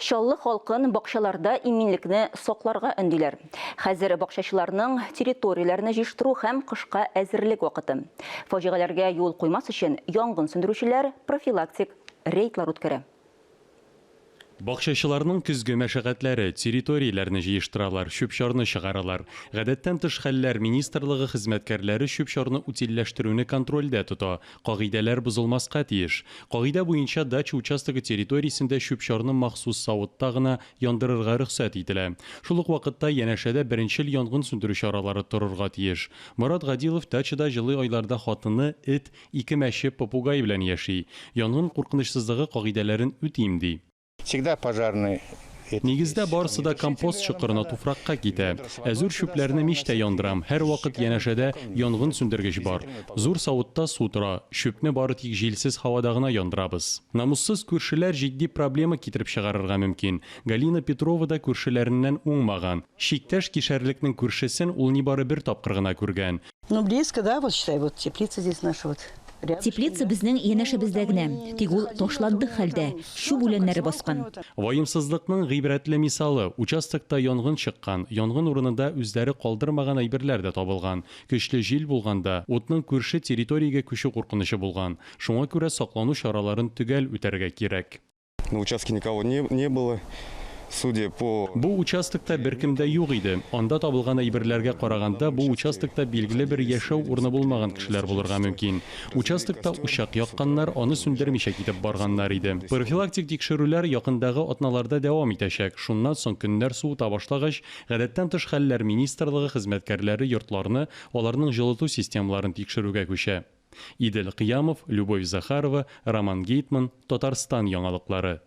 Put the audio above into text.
Чаллы халкын бакчаларда иминлекне сакларга өндиләр. Хәзер бакчачыларның территорияләрне җыештыру һәм кышка әзерлек вакыты. Фаҗигаләргә юл куймас өчен янгын сүндерүчеләр профилактик рейдлар үткәрә. Бакчачыларның көзге мәшәкатьләре, территорияләрне җыештыралар, чүп-чарны чыгаралар. Гадәттән тыш хәлләр министрлыгы хезмәткәрләре чүп-чарны утильләштерүне контрольдә тота. Кагыйдәләр бозылмаска тиеш. Кагыйдә буенча, дача участогы территориясендә чүп-чарны махсус савытта гына яндырырга рөхсәт ителә. Шул ук вакытта янәшәдә беренчел янгын сүндерү чаралары торырга тиеш. Морат Гадилов дачада җылы айларда хатыны, эт, ике мәче, попугай белән яши. Янгын куркынычсызлыгы кагыйдәләрен үтим, ди. Всегда пожарный. Нигездә барысы да компост чокырына туфракка китә. Ә зур чүпләрне мичтә яндырам. Һәрвакыт янәшәдә янгын сүндергеч бар. Зур савытта су тора. Чүпне бары тик җилсез һавада гына яндырабыз. Намуссыз күршеләр җитди проблема китереп чыгарырга мөмкин. Галина Петрова да күршеләреннән уңмаган. Чиктәш кишәрлекнең күршесен ул нибары бер тапкыр гына күргән. Ну близко, да, вот считай, вот теплица здесь наша вот. Теплица безнең янәшәбездә генә, тик ул ташландык хәлдә, чүп үләннәре баскан. Ваемсызлыкның гыйбрәтле мисалы, участокта янгын чыккан, янгын урынында үзләре калдырмаган әйберләр дә табылган. Көчле җил булганда, утның күрше территориягә күчү куркынычы булган. Шуңа күрә саклану чараларын төгәл үтәргә кирәк. На участке никого не, не было. Судя по... Бу участокта беркем дә юк иде. Анда табылган әйберләргә караганда, бу участокта билгеле бер яшәү урыны булмаган кешеләр булырга мөмкин. Участокта учак якканнар, аны сүндермичә китеп барганнар иде. Профилактик тикшерүләр якындагы атналарда дәвам итәчәк. Шуннан соң көннәр суыта башлагач, Гадәттән тыш хәлләр министрлыгы хезмәткәрләре йортларны, аларның җылыту системаларын тикшерүгә күчә. Идел Кыямов, Любовь Захарова, Роман Гейтман, Татарстан яңалыклары.